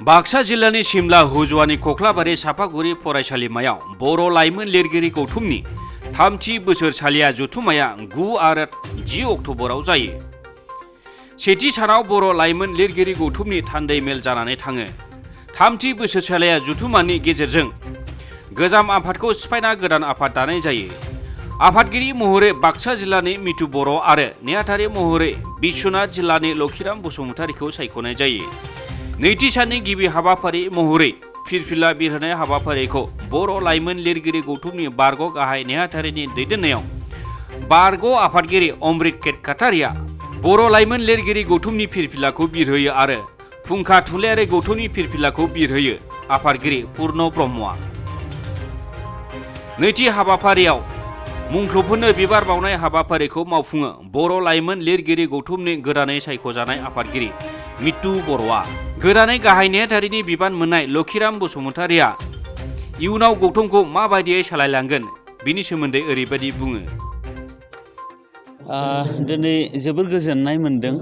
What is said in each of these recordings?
बाक्सा जिल्लानि सिमला हुजुवानि कख्लाबारि साफागुरि फरायसालिमायाव बर' लाइमोन लिरगिरि गौथुमनि थामथि बोसोरसालिया जथुम्माया 9 आरो 10 अक्ट'बराव जायो। सेथि सानाव बर' लाइमोन लिरगिरि गौथुमनि थान्दै मेल जानानै थाङो। थामथि बोसोरसालिया जथुम्मानि गेजेरजों गोजाम आफादखौ सिफायना गोदान आफाद दानाय जायो। आफादगिरि महरै बाक्सा जिल्लानि मिथु बर' आरो नेहाथारि महरै बिश्वनाथ जिल्लानि लखिराम बसुमतारीखौ सायख'नाय जायो। नैथि साननि गिबि हाबाफारि महरै फिरफिला बिरहोनाय हाबाफारिखौ बर' लाइमोन लिरगिरि गौथुमनि बारग' गाहाय नेहाथारिनि दैदेननायाव बारग' आफादगिरि अमृत केतकातारिया बर' लाइमोन लिरगिरि गौथुमनि फिरफिलाखौ बिरहोयो आरो फुंखा थुनलाइयारि गौथुमनि फिरफिलाखौ बिरहोयो आफादगिरि पुर्ण ब्रह्मआ। नैथि हाबाफारियाव मुंख्लबफोरनो बिबार बावनाय हाबाफारिखौ मावफुङो बर' लाइमोन लिरगिरि गौथुमनि गोदानै सायख'जानाय आफादगिरि मिथु बर'आ। गोदानै गाहाय नेहाथारिनि बिबान मोननाय लखिराम बसुमतारीया इयुनाव गौथुमखौ माबायदियै सालायलांगोन बिनि सोमोन्दै ओरैबायदि बुङो। दिनै जोबोर गोजोननाय मोनदों।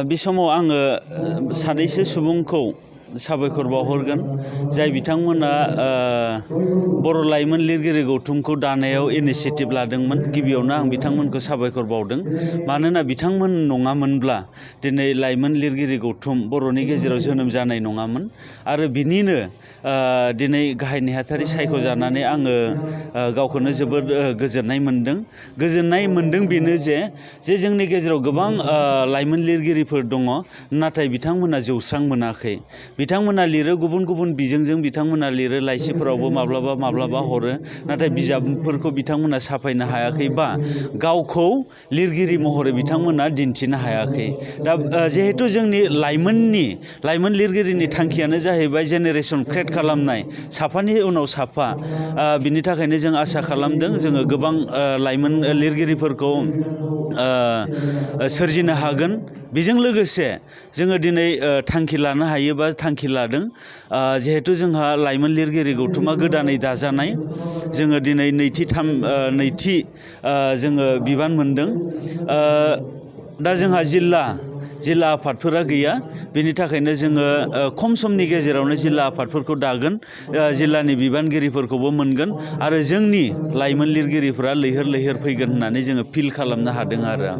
बे समाव आङो सानैसो सुबुंखौ साबायखर बावहरगोन जाय बिथांमोना बर' लाइमोन लिरगिरि गौथुमखौ दानायाव इनिसियेटिभ लादोंमोन। गिबियावनो आं बिथांमोनखौ साबायखर बावदों, मानोना बिथांमोन नङामोनब्ला दिनै लाइमोन लिरगिरि गौथुम बर'नि गेजेराव जोनोम जानाय नङामोन। आरो बिनिनो दिनै गाहाय नेहाथारि सायख'जानानै आङो गावखौनो जोबोद गोजोननाय मोनदों। गोजोननाय मोनदों बेनो जे जोंनि गेजेराव गोबां लाइमोन लिरगिरिफोर दङ, नाथाय बिथांमोना जौस्रां मोनाखै। बिथांमोना लिरो, गुबुन गुबुन बिजोंजों बिथांमोना लिरो, लाइसिफोरावबो माब्लाबा हरो, नाथाय बिजाबफोरखौ बिथांमोना साफायनो हायाखै बा गावखौ लिरगिरि महरै बिथांमोना दिन्थिनो हायाखै। दा जिहेतु जोंनि लाइमोन लिरगिरिनि थांखियानो जाहैबाय जेनेरेसन क्रिएट खालामनाय, साफानि उनाव साफा। बिनि थाखायनो जों आसा खालामदों जोङो गोबां लाइमोन लिरगिरिफोरखौ सोरजिनो हागोन। बेजों लोगोसे जोङो दिनै थांखि लानो हायो बा थांखि लादों, जिहेतु जोंहा लाइमोन लिरगिरि गौथुमा गोदानै दाजानाय। जोङो दिनै नैथि जोङो बिबान मोनदों। दा जोंहा जिल्ला आफादफोरा गैया, बेनि थाखायनो जोङो खम समनि गेजेरावनो जिल्ला आफादफोरखौ दागोन, जिल्लानि बिबानगिरिफोरखौबो मोनगोन आरो जोंनि लाइमोन लिरगिरिफोरा लैहोर फैगोन होननानै जोङो फिल खालामनो हादों। आरो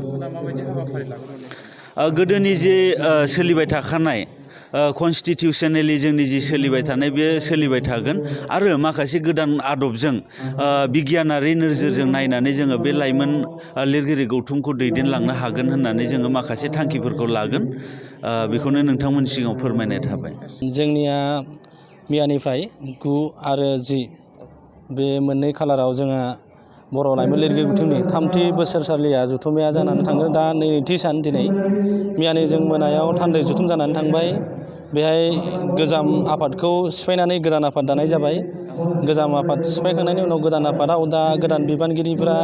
गोदोनि जे सोलिबाय थाखानाय कनस्टिटिउसनेलि जोंनि जि सोलिबाय थानाय बे सोलिबाय थागोन आरो माखासे गोदान आदबजों बिगियानारि नोजोरजों नायनानै जोङो बे लाइमोन लिरगिरि गौथुमखौ दैदेनलांनो हागोन होननानै जोङो माखासे थांखिफोरखौ लागोन। बेखौनो नोंथांमोननि सिगाङाव फोरमायनाय थाबाय। जोंनिया मैयानिफ्राय 9 आरो 10 बे मोननै खालाराव जोंहा बर' लाइमोन लिरगिरि गौथुमनि थामथि बोसोरसालिया जथुम्माया जानानै थांदों। दा नैथि सान दिनै मैयानि जों मोनायाव थान्दै जथुम जानानै थांबाय। बेहाय गोजाम आफादखौ सिफायनानै गोदान आफाद दानाय जाबाय। गोजाम आफाद सिफायखांनायनि उनाव गोदान आफादाव दा गोदान बिबानगिरिफोरा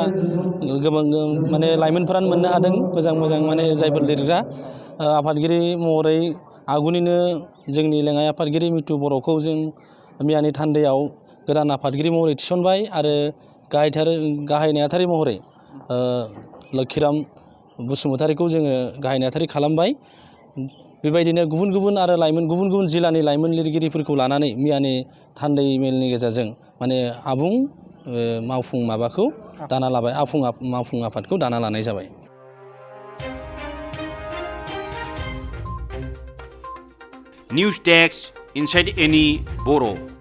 गोबां माने लाइमोनफोरानो मोननो हादों, मोजां माने जायफोर लिरग्रा। आफादगिरि महरै आगुनिनो जोंनि लेङाइ आफादगिरि मिथु बर'खौ जों मैयानि थान्दैयाव गोदान आफादगिरि महरै थिसनबाय आरो गाहाय नेहाथारि महरै लखिराम बसुमतारीखौ जोङो गाहाय नेहाथारि खालामबाय। बेबायदिनो गुबुन गुबुन जिल्लानि लाइमोन लिरगिरिफोरखौ लानानै मैयानि थान्दै मेलनि गेजेरजों माने आबुं मावफुं माबाखौ दाना लाबाय, मावफुं आफादखौ दाना लानाय जाबाय। निउस डेस्क इनसाइड एनि बर'।